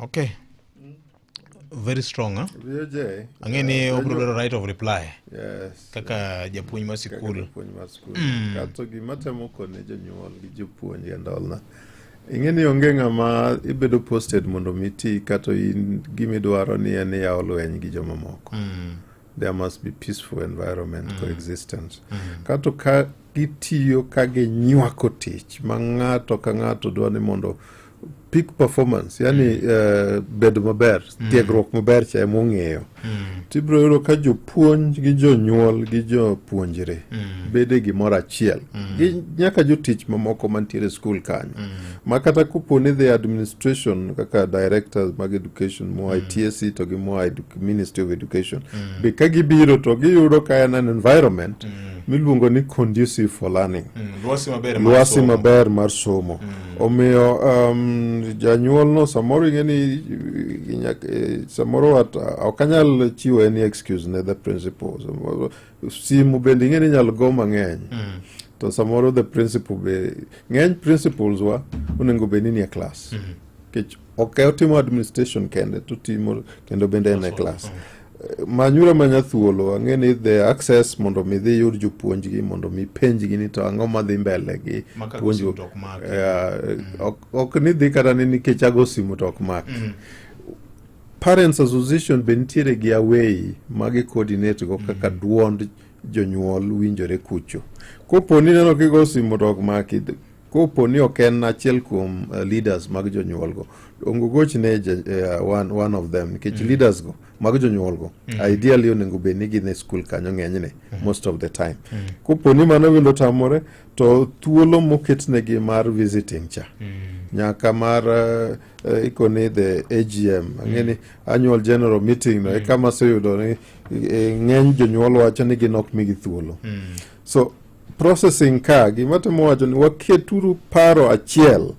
Okay, very strong, huh? VOJ. Ang'e ni obiro dwaro right of reply. Yes. Kaka japuonj mar kaka sikul. Japuonj mar skul. Kato gima temo kone jonyuol gi jopuonj e ndalna. Ing'e ni onge ng'ama ibedo posted mondo mi ti kato in gimidwaro ni en yawo lweny gi jomamoko. There must be peaceful environment, coexistence. Kato ka gitiyo ka ginywako tich ma ng'ato ka ng'ato dwa ni mondo peak performance, yani bedo maber, tiegruok maber cha ema ong'eyo, tibiro yudo ka jopuonj gi jonyuol gi jopuonjre bedo e gimoro achiel gi nyaka jotich mamoko mantiere e skul kanyo, ma kata kopo ni the administration kaka directors mag education moa e TSC to gi moa e Ministry of Education be ka gibiro to giyudo ka en an environment miluongo ni conducive for learning. Lwasi maber mar lwasi somo. Maber mar somo. Omiyo janyuol no samoro ing'e ni samoro ok anyal chiwo any excuse ne the principal. Samoro simu bende ing'e ni inyalo go mang'eny, to samoro the principal be, ng'eny principals wa onego bed ni nie class, nikech ok otimo administration kende to timo kendo bende en e class. Manyura manya thuolo ang'e ni the access mondo mi dhi yud jopuonjgi mondo mi penjgi ni to ang'o madhi mbele gi Ma ka puonjruok. simu to ok maki. Ok ni dhi kata ni nikech ago simu to ok maki. Parents Association be nitiere gi away ma gi coordinate go kaka duond jonyuol winjore kucho. Kopo ni neno kigo simu to ok maki, kopo ni ok en achiel kuom leaders mag jonyuol go, onego gochne one of them, nikech leaders go mag jonyuol go ideally onego bed ni gin e skul kanyo ng'enyne most of the time. Kopo ni mano bende otamore, to thuolo moketnegi mar visiting cha nyaka mar ikoni the AGM, ang'e ni annual general meeting no, e kama aseyudo ni ng'eny jonyuol wacho ni gin ok migi thuolo. So processing ka gima temo wacho ni waketuru paro achiel.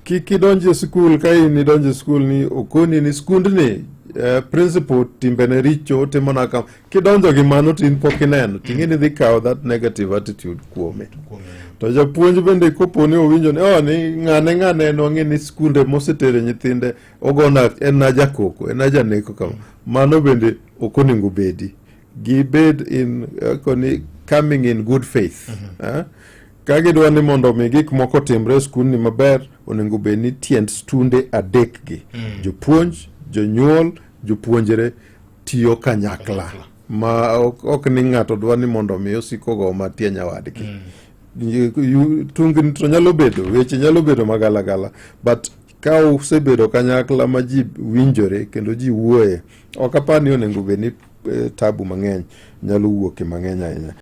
Kik idonj e skul ka in idonjo e skul ni okoni ni skundni principal timbene richo, otimo na kam. Kidonjo gi mano to in pok ineno ting'e ni dhi kawo that negative attitude kuome. To japuonj bende kopo ni owinjo ni oh, ni ng'ane ng'ane en wang'e ni skunde mosetere nyithinde ogona en na jakoko, en na janeko kama, mano bende ok onego bedi. Gibed in koni coming in good faith, eh? Ka gidwa ni mondo mi gik moko otimre e skundni maber, onego bed ni tiend stunde adek gi, jopuonj, jonyuol, jopuonjre, tiyo kanyakla ma ok ni ng'ato dwa ni mondo mi osik ogo matie nyawadgi. Tungni to nyalo bedo, weche nyalo bedo magalagala, but ka usebedo kanyakla ma ji winjore kendo ji wuoye, ok apar ni onego bed ni tabu mang'eny nyalo wuok e mang'eny ahinya.